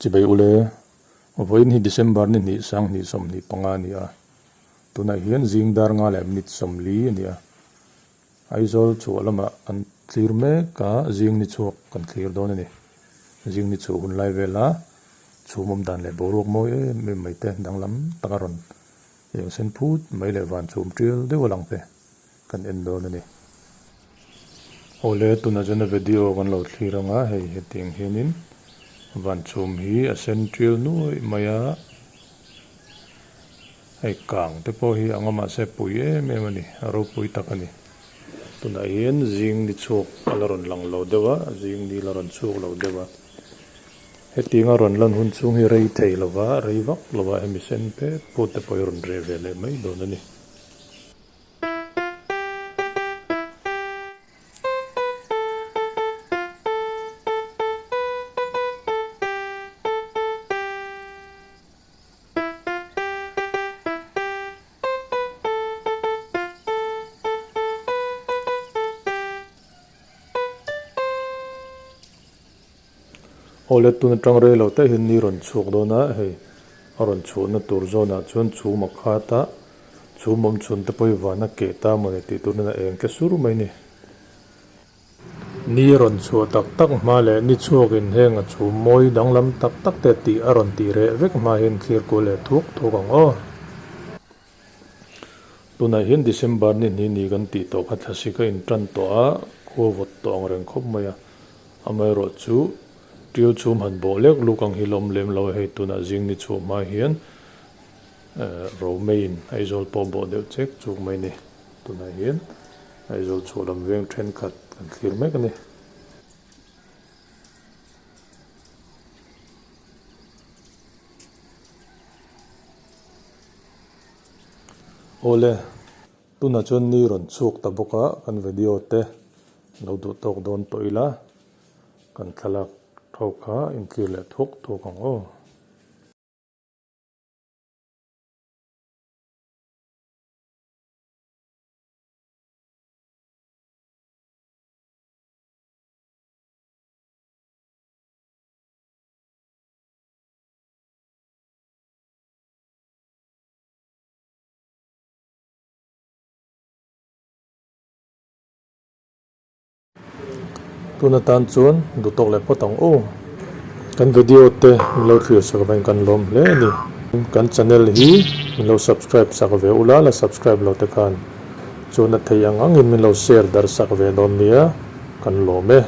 Chibai ule, vawiin hi December ni hnih sanghnih 25 a ni a, tunah hian zing dar nga leh minute 40 a ni a. Aizawl chhuah lamah kan thlir mek a, zing ni chhuak kan thlir dawn a ni. Zing ni chhuah hun lai vela chhum awm dan leh boruak mawi em em mai te danglam taka rawn eng sen phut mai leh van chhum tial deuh a lang te kan en dawn a ni. Awle tunah chuan a video kan lo thlir ang a, hei hetiang hianin van chhum hi a sen tial nuaih mai a, hei kang te pawh hi anga mahse pui em em a ni, a ropui tak a ni. Tunah hian zing ni chhuak a la rawn lang lo deuh a, zing ni la rawn chhuak lo deuh a. Hetiang a rawn lan hun chhung hi rei thei lo va, rei vak lo va hemi sen pet put te pawh hi rawn reh ve leh mai dawn a ni. Awle tun atang rei lo te hian ni rawn chhuak dawn a, hei a rawn chhuahna tur zawnah chuan chhum a khat a, chhum awm chhun te pawh hi van a keh ta mawni tih tur hian a eng tle sur mai a ni. Ni a rawn chhuah tak tak hma leh ni chhuakin heng a chhum mawi danglam tak tak te tih a rawn tih reh vek hma hian thlir kual leh thuak thuak ang aw. Tunah hian December ni hnih ni kan tih tawh kha thlasik a intan tawh a, khua vawt tawh ang reng khawp mai a. Amaherawh chu tial chhum han bawh lek luk ang hi lawm lem lo a, hei tunah zing ni chhuah hma hian Romeiin Aizawl pawh bawh deuh chek chuk mai a ni. Tunah hian Aizawl chhuah lam veng thenkhat kan thlir mek a ni. Awle, tunah chuan ni rawn chhuak ta bawk a, kan video te lo duh tawk dawn tawh ila, kan thlalak tho kha intlir leh thuak thuak ang aw. Tun atan chuan duh tawk leh phawt ang aw. Kan video te min lo thlir sak avangin kan lawm hle a ni. Kan channel hi min lo subscribe sak ve ula, la subscribe lo te khan chuan a thei ang angin min lo share darh sak ve dawn nia, kan lawm e.